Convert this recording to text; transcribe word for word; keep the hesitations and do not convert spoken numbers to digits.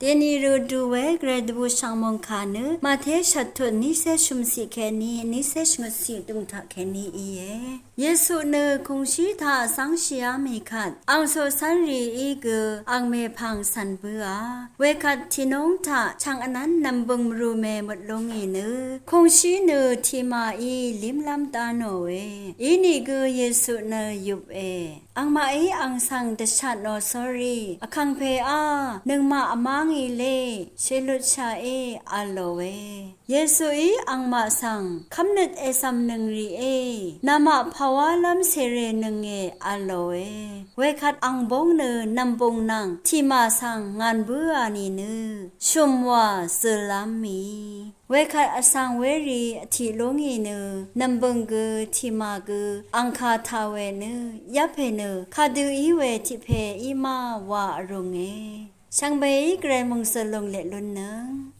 Deni rø du we gvray dvbù shvngmung kà nø Mate shvttut nice shumsi keni nice shvngøtsi dungtaq keni íe. Yesu nø kungshi taq vsvngshìá mì kvt ang soqsvnrìí gø ang mèpvng cv̀n bǿà. Wekvt tìnúng taq chvng vnv́n nv̀mbø̀ng mvrù mè møt lúngì nø kungshi nø tìmàí límlv́m dá nòe. Inìgø Yesu nø yupè. Angmaqí ang svng dvshatnò sórí vkàngpèá nøngmaq vmá ngì lé shèlutshàe v̄lòe. Yesuí angmaq svng kv́mnøt ècv̀mnøng rìé namaq pàwálv́m cèrènønge v̄lòe. Wekvt ang bóng nø nv̀mbùng nvng tìmà svng ngàn bǿà nìnø shùm wà zø̀lv́m mì. Wekvt vsvng wérì vtiq lúngì nø nv̀mbø̀ng gø tìmà gø angkà tà we nø yv́pè nø kadø í we tiq pè í má wa vrùnge. Shvngbeí gvray mòngsø̀l lùng leq lunnøng.